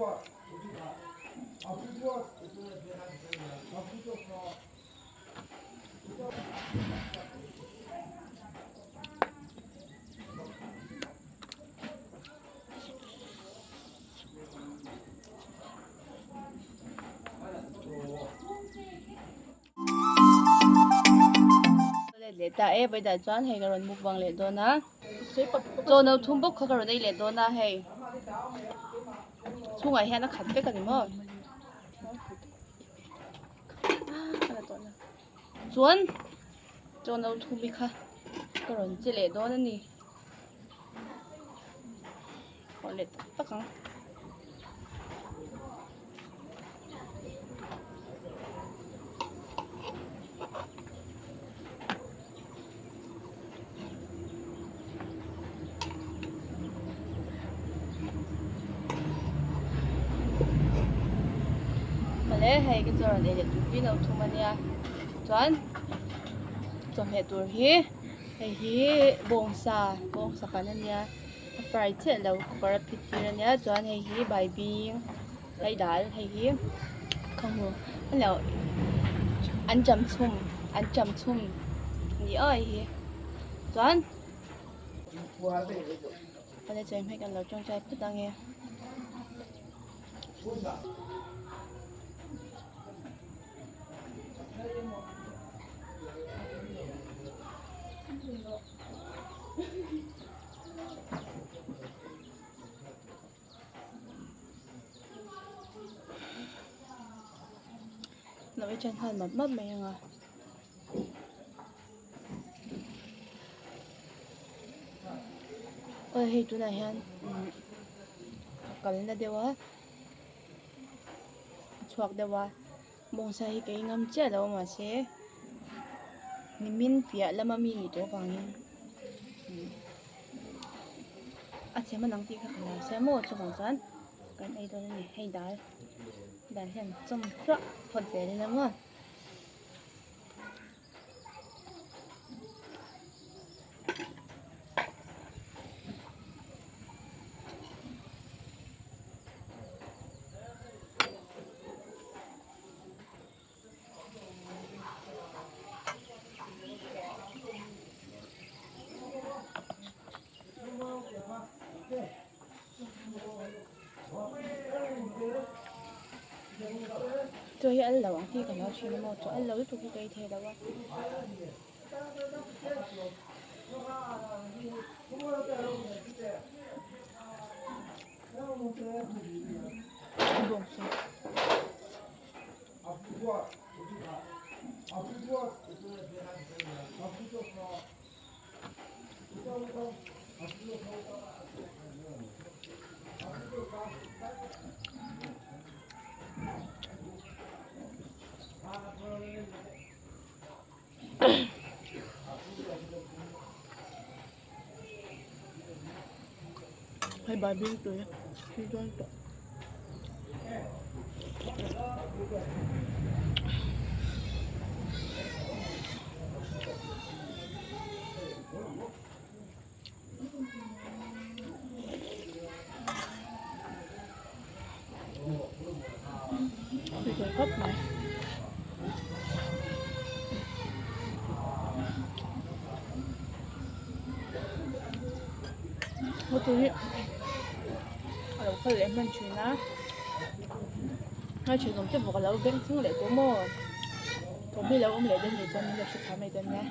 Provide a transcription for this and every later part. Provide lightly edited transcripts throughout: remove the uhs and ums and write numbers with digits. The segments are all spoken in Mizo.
Let leh ta e vawidah chuan hei ka rawn mukbang leh dawn a chaw no thum bawk kha ka rawn ei leh dawn a hei chhungah hian a khat vek a ni maw chuan chaw no thum hi kha ka rawn che leh dawn a ni. Haw leh tak tak ang. Awle hei ka chaw rawn ei leh tur hi no thum ania chuan chawhmeh tur hi hei hi bawngsa bawngsa kan ania a fry chiah lo cooker a phit tir ania chuan hei hi baibing hei dal hei hi khawhmu hello an cham chhum an cham chhum ni aw hei hi chuan awle chawi hmeh kan lo tawngtai phawt ang e. Lo i chen nghal map map mai ang a. Aw hei tunah hian ka kalna deuh a a chhuak deuh a bawngsa hi ka ingam chiah lo mahse nimin piah lama mi nih tawh avangin a chhe hman ang tih kha ka lo hre maw chuvang chuan kan ei dawn a ni hei dal dal hian chawm hluah phawt zel ila maw. Chaw hi al lo ang tih ka hlau thin a maw chaw al lo lutuk hi ka ei thei lo a. Hei baibing tui tui dawn tawh. Tui dawn khawp mai. Motor hi a lo kal leh hman thin a a thenawm te bawk a lo beng thleng leh tawh maw thawmhnaw lo awm leh dawn nih chuan min lo hre thar mai dawn nia.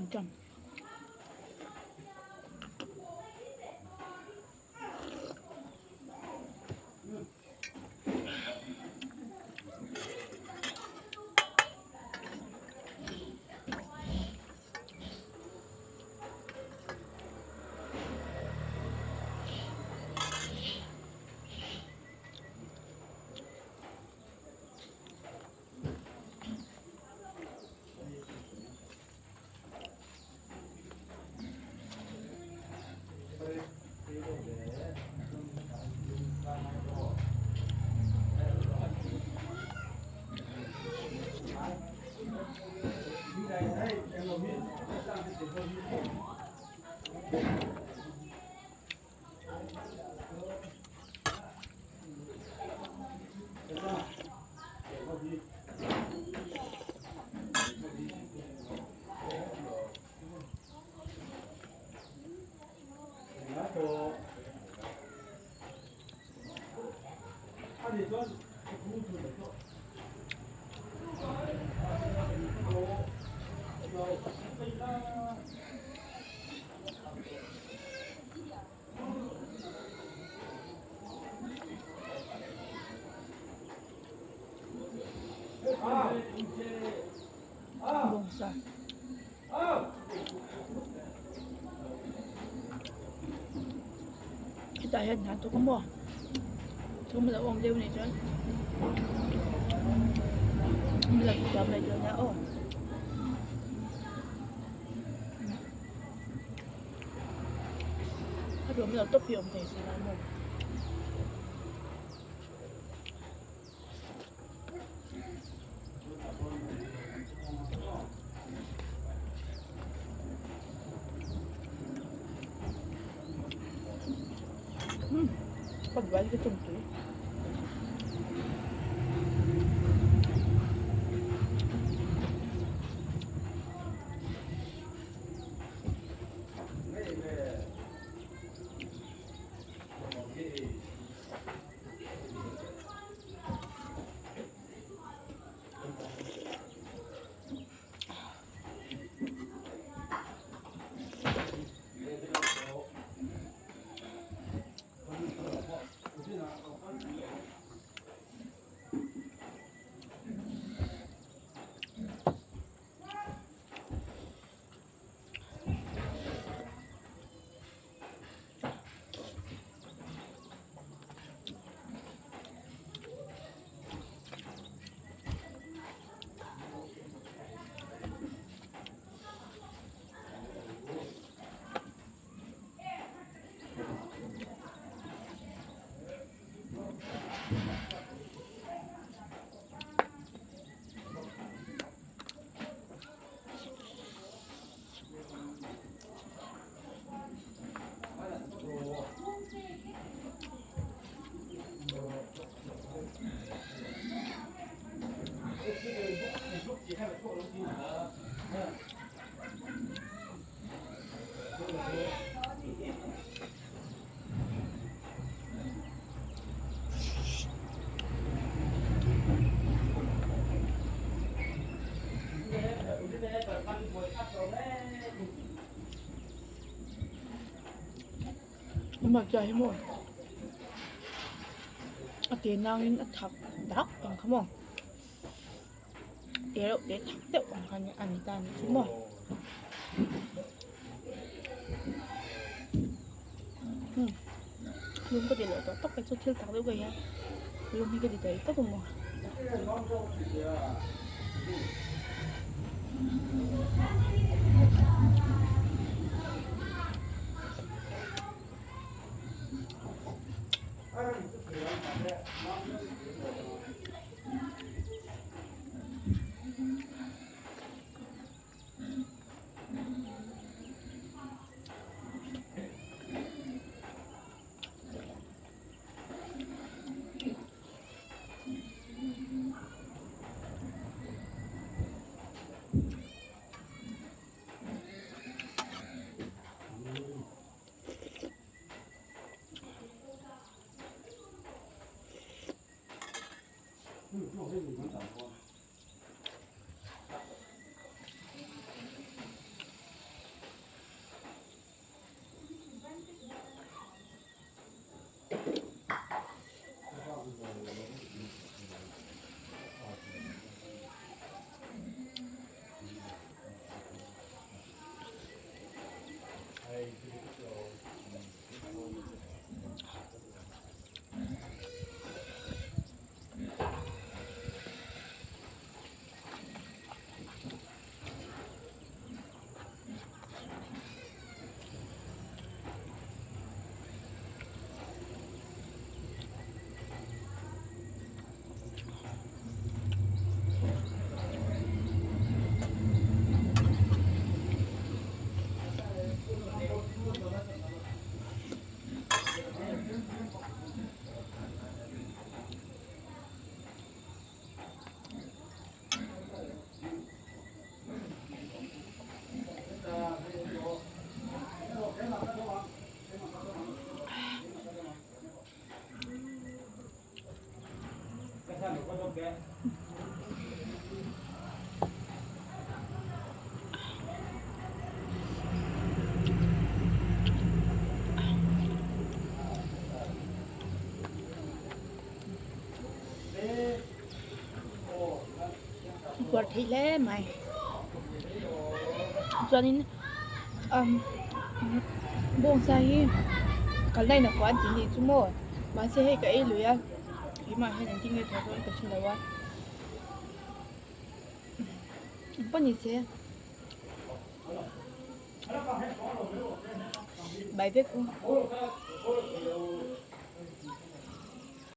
Anṭam. Bawngsa. Hetah hian hna thawk a maw thawm lo awm deuh anih chuan an lo thiam mai dawn a aw. A ruam lo tawp hi a awm thei si lo maw. Ka duai hi ka chawm tui. Hmarcha hi maw a te nangin a thak dak ang kha maw te reuh te thak deuh ang kha a ni ta a nih chu maw. Lung ka ti leh tawh tawp mai chu thil tak deuh ka hian lung hi ka ti thei tawp a maw. Puar theih hle mai chuanin umm bawngsa hi kalna in a huan tih nih chu maw mahse hei ka ei lui a keimah hian engtin nge thawh dawn ka hre lo a engpawh ni se bai vek u.